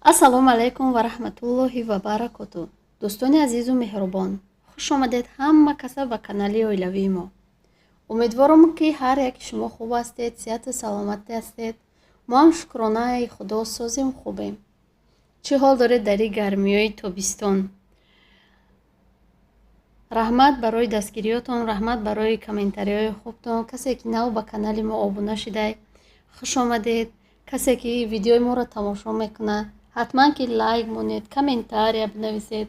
Ассалому алайкум ва раҳматуллоҳи ва баракоту. Дӯстони азизу меҳрубон, хуш омадед ҳама каса ба канали оилавии мо. Умедворам, ки ҳар яки шумо хуб ҳастед, сиҳату саломатӣ ҳастед. Мо ҳам, шукронаи Худо, созем, хубем. Чӣ ҳол доред дар ин гармиҳои тобистон? Раҳмат барои дастгириётон, раҳмат барои комментариҳои хубтон. Касе ки нав ба канали мо обуна шидай, хуш омадед. Касе ки видеои моро тамошо мекунад, ҳатман ки лайк монед, комментария бинависед,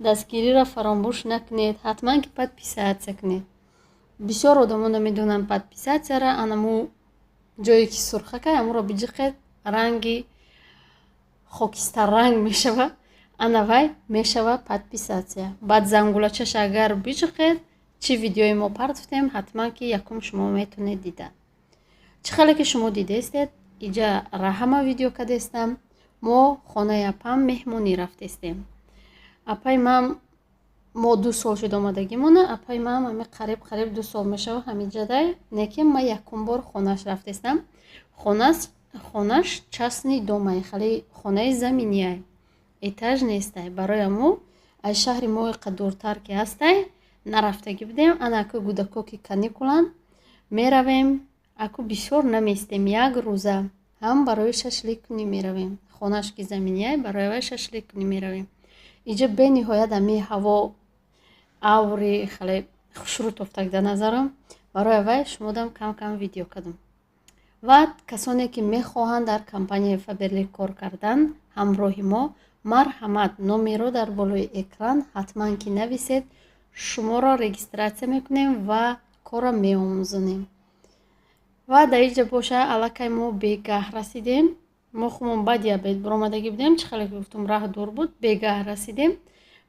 дастгириро фаромӯш накунед, ҳатман ки подписаться кунед. Бисёр одамо намедонанд подписатьсяра. Анаму ҷое ки сурхакай, амуро биҷиқед, ранги хокистарранг мешавад, ана вай мешава подписаться. Баъд зангулачаша агар биҷиқед, чӣ видеои мо партофтем, ҳатман ки якум шумо метавонед дида. Чӣ хеле ки шумо дидаистед, иҷа раҳама видео кардастам. Мо хонаи апам меҳмонӣ рафтестем. Апаи ман, мо 2 сол шуд омадагимона, апаи ман ҳами қариб 2 сол мешава ҳамиҷадай, лекин ман якум бор хонааш рафтестам. Хонаш частный домай, хеле хонаи заминиай, этаж нестай. Барои ҳамо аз шаҳри мо иқа дуртар ки ҳастай, нарафтагӣ будем. Ана аку гудако ки каникуланд, меравем. Аку бисёр наместем, як рӯза ҳам барои шашлик кунӣ меравем. Хонаш ки заминиай, барои вай шашлик кунӣ меравем. Иҷа бениҳоят ҳами ҳаво аври хеле хушрӯ тофтак дар назарам. Барои вай шумодам кам кам видео кардам. Ва касоне ки мехоҳанд дар компанияи Фаберлик кор кардан ҳамроҳи мо, марҳамат, номеро дар болои экран ҳатман ки нависед, шуморо регистрация мекунем ва корро меомӯзонем. Ва дар инҷа боша, аллакай мо бегаҳ расидем. Мо хумон баъди обед баромадагӣ будем. Чӣ хеле ки гуфтум, раҳ дур буд, бегаҳ расидем.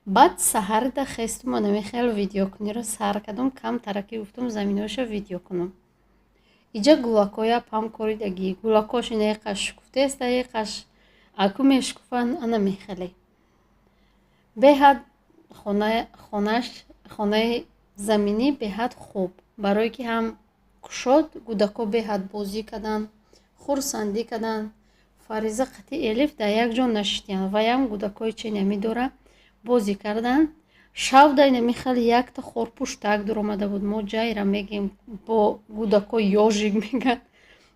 Баъд саҳарида хестум, анами хел видеокуниро сар кардум. Камтара ки гуфтум, заминоша видео кунам. Иҷа гулакҳоя пам коридагӣ, гулакҳош ина яқаш шукуфтааста, яқаш аку мешукуфанд. Ана мехеле беҳад хонаш, хонаи заминӣ беҳад хуб, барое ки ҳам кушод, гудако беҳад бозӣ карданд, хурсандӣ карданд. Фариза қатъи Элиф дар як ҷо нашиштиянд, ваям гудакҳои ченами дора, бозӣ карданд. Шавда инами хеле якта хорпуштак дуромада буд. Мо ҷайра мегем, бо гудако ёжик мегӯянд.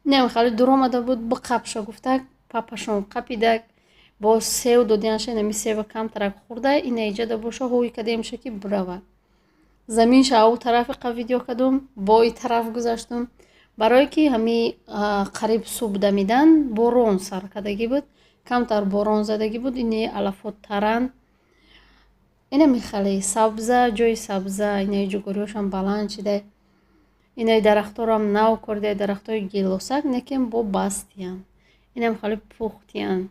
Инам хеле дуромада буд, биқапша гуфтак, папашон қапидак, бо сев додианша, инами сева камтарак хӯрда. Ина иҷада боша, ҳӯй кардемша, ки бирава. Заминша ав тарафи қа видео кардум, бо и тараф гузаштум, барое ки ҳами қариб субҳ дамидан борон сар кардагӣ буд, камтар борон задагӣ буд. Ини алафо таранд, инами хеле сабза, ҷои сабза. Инаи ҷугориҳошам баланд шида, инаи дарахторам нав корида, дарахтҳои гелосак, лекин бо бастиянд, инам хеле пухтиянд.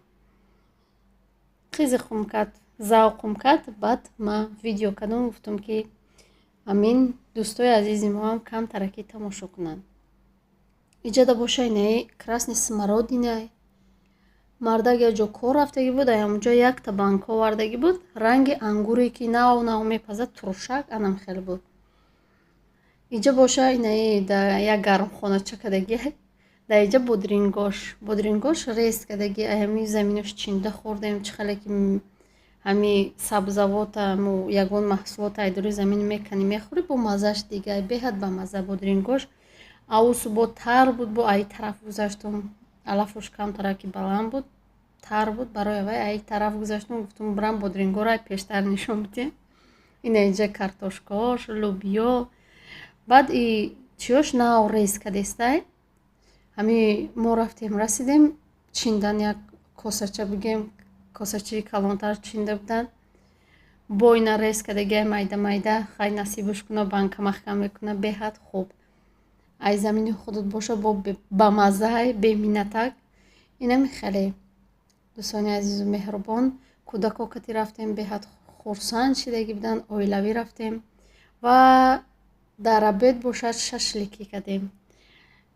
Қизи хумкат завқум кард. Баъд ман видео кардум, гуфтум, ки амин дӯстои азизи мо ҳам камтараки тамошо кунанд. Иҷада боша, инаи красный смородинай. Мардак як ҷо кор рафтагӣ буд, ҳамонҷо якта банка овардагӣ буд, ранги ангуре ки нав нав мепазад, туршак, анам хеле буд. Иҷа боша, инаи да як гармхонача кардагӣ. Дар иҷа бодрингош, бодрингош рез кардагӣ, ҳами заминош чинда хӯрдем. Чӣ хеле ки ҳами сабзавота, ягон маҳсулота айдори замин меканӣ, мехӯрӣ, бо маззаш дига, беҳад ба мазза бодрингош. Авусу бо тар буд. Бо ай тараф гузаштум, алафош камтараки баланд буд, тар буд, барои вай ай тараф гузаштум. Гуфтум, бирам бодрингоро ай пештар нишон бидем. Ина инҷа картошкаош, лӯбиё, баъд и чиёш нав рез кадестай. Ҳами мо рафтем, расидем, чиндан, як косача бигем, косачаи калонтар чинда буданд. Бо ина рез кардагиай, майда майда. Хай, насибаш куна, банка маҳкам мекуна. Беҳад хуб, ай замини худат боша, бо бамаззаай, беминнатак. Инами хеле, дӯстони азизу меҳрубон, кӯдако кати рафтем, беҳад хурсанд шидагӣ буданд. Оилавӣ рафтем ва дар обед бошад, шашликӣ кардем.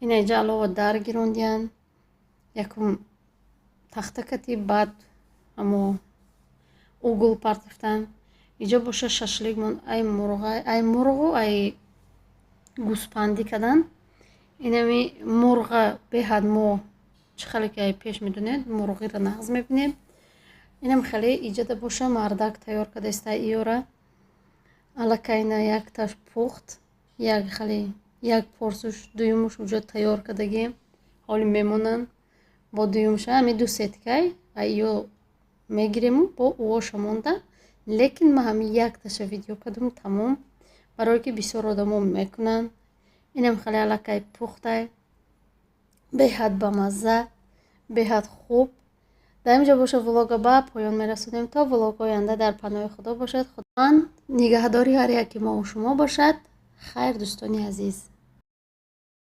Ина инҷа алова дар гирондиянд, якум тахта кати, баъд ҳамо угол партофтанд. Инҷо боша, шашликмон ай мурғ, ай мурғу ай гӯспандӣ карданд. Инами мурға беҳад мо, чӣ хеле ки ай пеш медонед, мурғиро нағз мебинем. Инам хеле иҷада боша, мардак тайёр кардаиста иёра. Аллакай на якташ пухт, як хеле як порсуш, дуюмуш уҷо тайёр кардагӣ, ҳоли мемонанд бо дуюмша. Ҳами ду сеткай а иё мегирему бо уоша монда, лекин ма ҳами якташа видео кардам, тамом, барое ки бисёр одамо мекунанд. Инам хеле аллакай пухтай, беҳад бамазза, беҳад хуб. Дар инҷо боша, влога ба поён мерасонем. То влог оянда дар паноҳи Худо бошад. Худованд нигаҳдори ҳар яки мову шумо бошад. Хайр, дӯстони азиз.